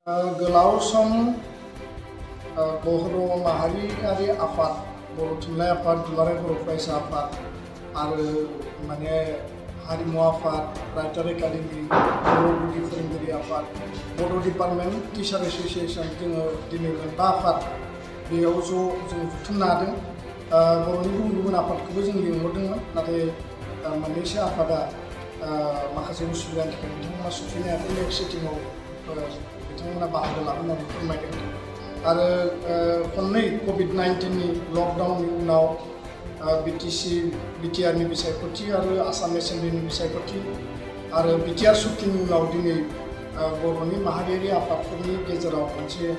गोलाव सम बर' माहारियारि आफाद बर' थुनलाइ आफाद दुलाराय बर' फरायसा आफाद आरो माने हारिमु आफाद राइटार एकाडेमि बर' गुदि फोरोंगिरि आफाद बड' डिपार्टमेन्ट टिचार एस'सिएशन जोङो दिनै मोनबा आफाद बेयाव जों जुथुमनो हादों। बर'नि गुबुन गुबुन आफादखौबो जों लिंहरदोंमोन, नाथाय मोननैसो आफादा माखासे उसुबिदानि थाखाय बिथांमोना सफैनो हायाखै। नेक्स्ट सिटिंआव बिथांमोना बाहागो लाहोनानै फोरमायदों। आरो खननै कभिड-19नि लकडाउननि उनाव बिटिआरनि बिसायख'थि आरो आसाम एसेम्ब्लिनि बिसायख'थि आरो बिटिआर सुक्तिनि उनाव दिनै बर'नि माहारियारि आफादफोरनि गेजेराव मोनसे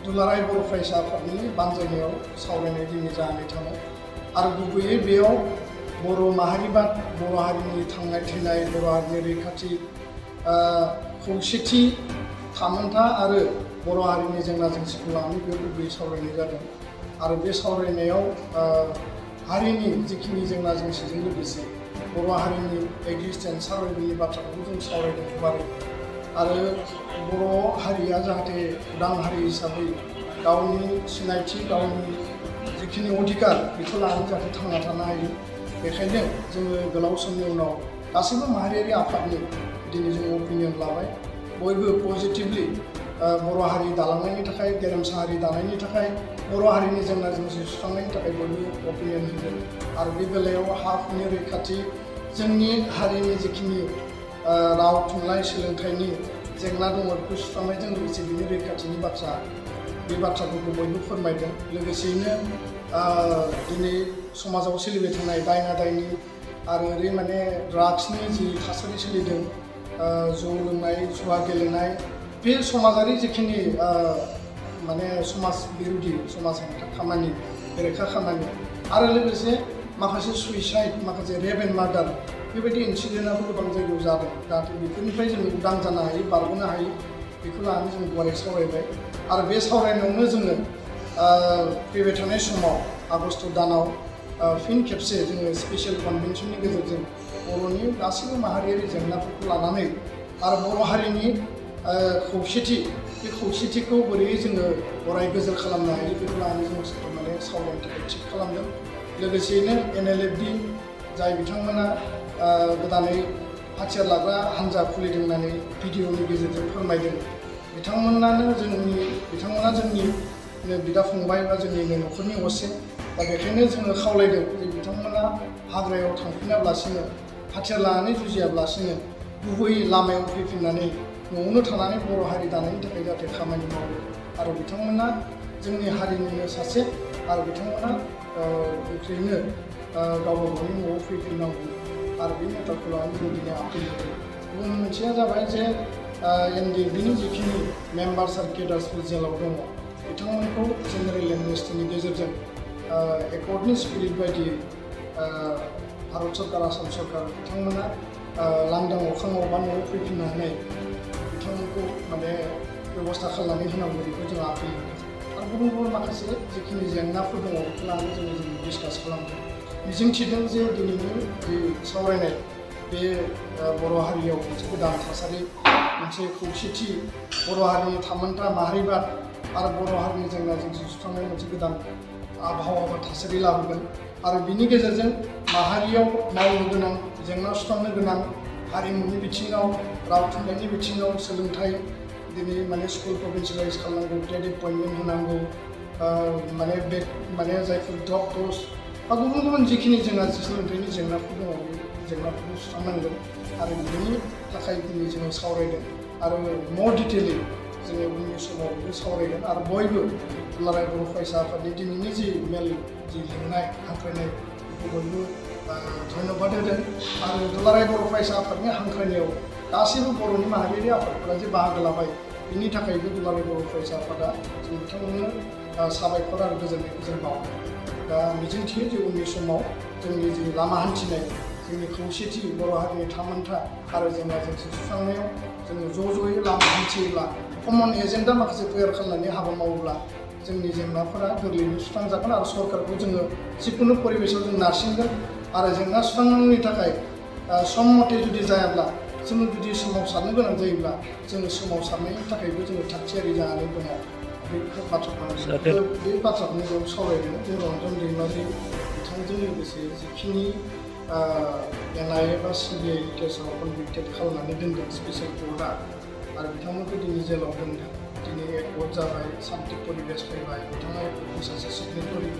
दुलाराय बर' फरायसा आफादनि बानजायनायाव सावरायनाय दिनै जानानै थाङो। आरो गुबैयै बेयाव बर' माहारिबाद, बर' हारिनि थांनाय थैनाय, बर' हारिनि रैखाथि, खौसेथि, थामोन्था आरो बर' हारिनि जेंना जेंसिखौ लानानै बेयाव गुबैयै सावरायनाय जादों। आरो बे सावरायनायाव हारिनि जिखिनि जेंना जेंसिजों लोगोसे बर' हारिनि एक्जिस्टेन्स सार्भाइभेलनि बाथ्राखौबो जों सावरायदों गुवारै। आरो बर' हारिया जाहाथे उदां हारि हिसाबै गावनि सिनायथि, गावनि जिखिनि अधिकार बेखौ लानानै जाहाथे थांना थानो हायो, बेखायनो जोङो गोलाव समनि उनाव गासैबो माहारियारि आफादनि दिनै जों अपिनियन लाबाय। बयबो पजिटिभलि बर' हारि दालांनायनि थाखाय, गेरेमसा हारि दानायनि थाखाय, बर' हारिनि जेंना जेंसि सुस्रांनायनि थाखाय बयबो अपिनियन होदों। आरो बे बेलायाव हा हुनि रैखाथि, जोंनि हारिनि जिखिनि राव थुनलाइ सोलोंथाइनि जेंना दङ बेखौ सुस्रांनायजों लोगोसे बिनि रैखाथिनि बाथ्रा, बे बाथ्राफोरखौ बयबो फोरमायदों। लोगोसेयैनो दिनै समाजाव सोलिबाय थानाय दायना दायनि आरो ओरै माने ड्राग्सनि जि थासारि सोलिदों, जौ लोंनाय, जुवा गेलेनाय, बे समाजारि जिखिनि माने समाज बिरोधि, समाज हेंथा खामानि, बेरेखा खामानि, आरो लोगोसे माखासे सुइसाइड, माखासे रेप एन्ड मार्डार, बेबायदि इन्सिडेन्टआबो गोबां जायगायाव जादों। जाहाथे बेफोरनिफ्राय जों उदां जानो हायो, बारग'नो हायो, बेखौ लानानै जों गुवारै सावरायबाय। आरो बे सावरायनायावनो जोङो फैबाय थानाय समाव आगस्ट दानाव फिन खेबसे जोङो स्पेसियेल कनभेनसननि गेजेरजों बर'नि गासैबो माहारियारि जेंनाफोरखौ लानानै आरो बर' हारिनि खौसेथि, बे खौसेथिखौ बोरै जोङो अराय गोजोर खालामनो हायो बेखौ लानानै जों माने सावरायनो थाखाय थिग खालामदों। लोगोसेयैनो NLFD जाय बिथांमोना गोदानै हाथियार लाग्रा हान्जा खुलिदों होननानै भिडिअनि गेजेरजों फोरमायदों, बिथांमोना जोंनि बिदा फंबाय बा जोंनिनो न'खरनि असे। दा बेखायनो जोङो खावलायदों जे बिथांमोना हाग्रायाव थांफिनाब्लासिनो, हाथियार लानानै जुजियाब्लासिनो गुबै लामायाव फैफिननानै न'आवनो थानानै बर' हारि दानायनि थाखाय जाहाथे खामानि मावो। आरो बिथांमोना जोंनि हारिनिनो सासे, आरो बिथांमोना गोख्रैनो गावबा गावनि न'आव फैफिननांगौ। आरो बे मेटारखौ लानानै जों दिनै आपिल होदों। गुबुन मोनसेया जाबाय जे NDFBनि जिखिनि मेम्बार्स आरो केडार्सफोर जेलाव दङ, बिथांमोनखौ जेनेरेल एमनेस्टिनि गेजेरजों एकर्डनि स्पिरिट बायदियै भारत सरकार, आसाम सरकार बिथांमोना लांदां अख्राङाव बा न'आव फैफिननानै बिथांमोनखौ माने बेब'स्था खालामनानै होनांगौ, बेखौ जों आपिल होदों। आरो गुबुन गुबुन माखासे जिखिनि जेंनाफोर दङ बेखौ लानानै जों डिसकास खालामदों। मिजिंथिदों जे दिनैनि जि सावरायनाय बे बर' हारियाव मोनसे गोदान थासारि, मोनसे खौसेथि, बर' हारिनि थामोन्था माहारिबाद आरो बर' हारिनि जेंना जेंसि सुस्रांनाय मोनसे गोदान आबहावा बा थासारि लाबोगोन। आरो बिनि गेजेरजों माहारियाव मावनो गोनां, जेंना सुस्रांनो गोनां हारिमुनि बिथिङाव, राव थुनलाइनि बिथिङाव, सोलोंथाइ, दिनै माने स्कुल प्रभिन्सियेलाइज खालामनांगौ, ट्रेड एपइन्टमेन्ट होनांगौ, माने जायफोर डक्टर्स बा गुबुन गुबुन जिखिनि जोंहा सोलोंथाइनि जेंनाफोर दङ बे जेंनाफोरखौ सुस्रांनांगोन। आरो बिनि थाखाय दिनै जोङो सावरायदों। आरो मर डिटेलि जोङो उननि समाव बेखौ सावरायगोन। आरो बयबो दुलाराय बर' फरायसा आफादनि दिनैनि जि मेल, जि लिंनाय, हांख्रायनाय, बेखौ बयबो धन्यबाद होदों। आरो दुलाराय बर' फरायसा आफादनि हांख्रायनायाव गासैबो बर'नि माहारियारि आफादफोरा जे बाहागो लाबाय, बिनि थाखायबो दुलाराय बर' फरायसा आफादा जों बिथांमोननो साबायखर आरो गोजोननायखौ जों बावो। दा मिजिंथियो जे उननि समाव जोंनि जि लामा हान्थिनाय, जोंनि खौसेथि, बर' हारिनि थामोन्था आरो जेंना जेंसि सुस्रांनायाव जोङो ज'यै लामा हान्थियोब्ला, कमन एजेन्डा माखासे तैयार खालामनानै हाबा मावोब्ला जोंनि जेंनाफोरा गोरलैयैनो सुस्रांजागोन। आरो सरकारखौ जोङो जिखुनु परिबेसाव जों नारसिनगोन। आरो जेंना सुस्रांनायनि थाखाय सम मथे जुदि जायाब्ला जोङो जुदि सोमावसारनो गोनां जायोब्ला जोङो सोमावसारनायनि थाखायबो जोङो थागथियारि जानानै दङ बे बाथ्राखौ बे बाथ्राखौनो जों सावरायदों जे रन्जन दैमारि बिथांजों लोगोसे जिखिनि एनआइ एबा सिबिआइ केसाव कनभिक्टेड खालामनानै दोनदों स्पेसियेल कर्टआ आरो बिथांमोनखौ दिनै जेलाव दोनदों दिनै एकर्ट जाबाय सान्ति परिबेश फैबाय बिथाङा एकर्टनि सासे सिगनेटरि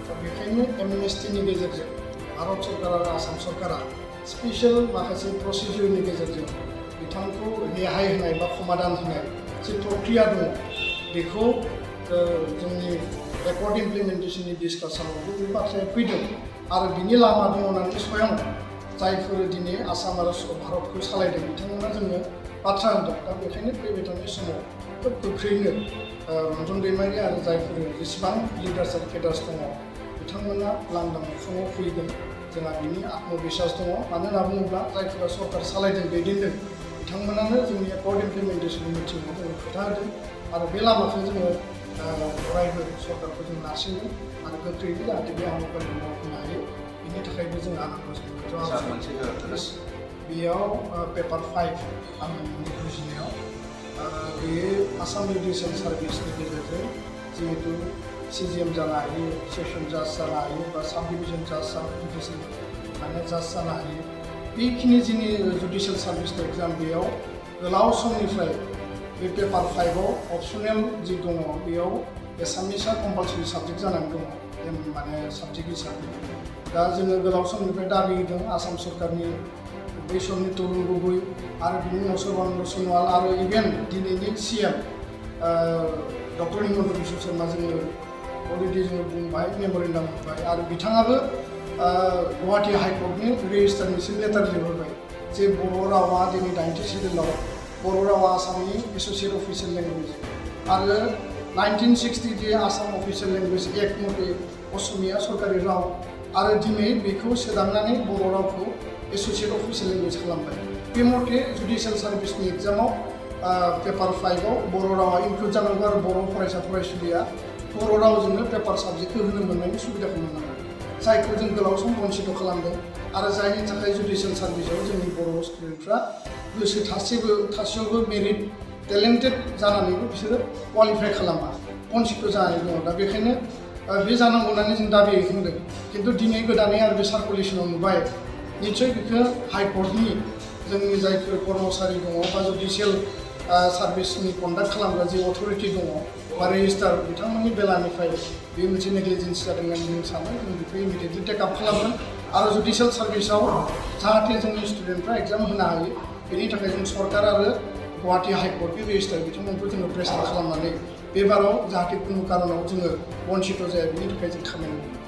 दा बेखायनो एमनेस्टिनि गेजेरजों भारत सरकार आरो आसाम सरकारा स्पेसियेल माखासे प्रसिडिउरनि गेजेरजों बिथांखौ रेहाय होनाय बा समाधान होनाय जे प्रक्रिया दङ बेखौ जोंनि एकर्ट इमप्लिमेन्टेसननि डिसकासनावबो बे बाथ्राया फैदों आरो बिनि लामा दङ होननानै स्वयं जायफोर दिनै आसाम आरो भारतखौ सालायदों बिथांमोना जोङो बाथ्रा होदों दा बेखायनो फैबाय थानाय समाव खोब गोख्रैनो रन्जन दैमारि आरो जायफोर जेसेबां लिडार्स आरो केडार्स दङ बिथांमोना लांदां मोखाङाव फैगोन जोंहा बिनि आत्मबिश्वास दङ मानो होनना बुङोब्ला जायफोरा सरकार सालायदों दैदेनदों बिथांमोनानो जोंनि एकर्ट इमप्लिमेन्टेसननि मिटिङाव जोङो खोथा होदों आरो बे लामाखौ जोङो अरायबो सरकारखौ जों नारसिनगोन आरो गोख्रैनो जाहाथे बे हाबाफारिखौ मावफुंनो हायो बिनि थाखायबो जों आनान बेयाव पेपार 5 आंनि बुजिनायाव बेयो आसाम जुडिसियेल सार्भिसनि गेजेरजों जिहेतु सिजिएम जानो हायो सेसन जाज जानो हायो बा साब डिभिजन जाज जुडिसियेल माने जाज जानो हायो बेखिनि जोंनि जुडिसियेल सार्भिसनि एग्जाम बेयाव गोलाव समनिफ्राय बे पेपार 5आव अपसनेल जि दङ बेयाव एसामिसआ कम्पालसरि साबजेक्ट जानानै दङ माने साबजेक्ट हिसाबै दा जोङो गोलाव समनिफ्राय दाबि होदों आसाम सरकारनि बै समनि तरुन गगৈ आरो बिनि उनाव सर्बानन्द सन'वाल आरो इभेन दिनैनि सिएम डक्टर हिमन्त बिश्व शर्मा जोङो अलरेडि जोङो बुंबाय मेम'रेन्डाम होबाय आरो बिथाङाबो गुवाहाटि हाइकर्टनि रेजिस्टारनिसिम लेटार लिरहरबाय जे बर' रावा दिनै 90 सिडिउलाव बर' रावा आसामनि एस'सियेट अफिसियेल लेंगुवेज आरो 1960 जे आसाम अफिसियेल लेंगुवेज एक्ट मथे असमिया सरकारि राव आरो दिनै बेखौ सोदांनानै बर' रावखौ एस'सियेट अफिसियेल लेंगुवेज खालामबाय बे मथे जुडिसियेल सार्भिसनि एग्जामाव पेपार 5आव बर' रावा इनक्लुड जानांगौ आरो बर' फरायसा फरायसुलिया बर' रावजोंनो पेपार साबजेक्टखौ होनो मोननायनि सुबिदाखौ मोननांगौ जायखौ जों गोलाव सम बन्सित खालामदों आरो जायनि थाखाय जुडिसियेल सार्भिसाव जोंनि बर' स्टुडेन्टफ्रा गोसो थासेयावबो मेरिट टेलेन्टेड जानानैबो बिसोरो क्वालिफाइ खालामा बन्सित जानानै दङ दा बेखायनो बे जानांगौ होननानै जों दाबि खालामदों खिन्थु दिनै गोदानै आरो बे सार्कुलेसनाव नुबाय निस्सय बेखौ हाइकर्टनि जोंनि जायफोर कर्मचारि दङ बा जुडिसियेल सार्भिसनि कन्डाक्ट खालामग्रा जे अथरिटि दङ बा रेजिस्टार बिथांमोननि बेलानिफ्राय बे मोनसे नेग्लिजेन्स जादों होननानै जों सानो जों बेखौ इमिडियेटलि टेकआप खालामगोन आरो जुडिसियेल सार्भिसाव जाहाथे जोंनि स्टुडेन्टफ्रा एग्जाम होनो हायो बेनि थाखाय जों सरकार आरो गुवाहाटि हाइकर्टनि रेजिस्टार बिथांमोनखौ जोङो प्रेसार खालामनानै बे बाराव जाहाथे खुनु कारनाव जोङो बन्सित जाया बेनि थाखाय जों खामानि मावो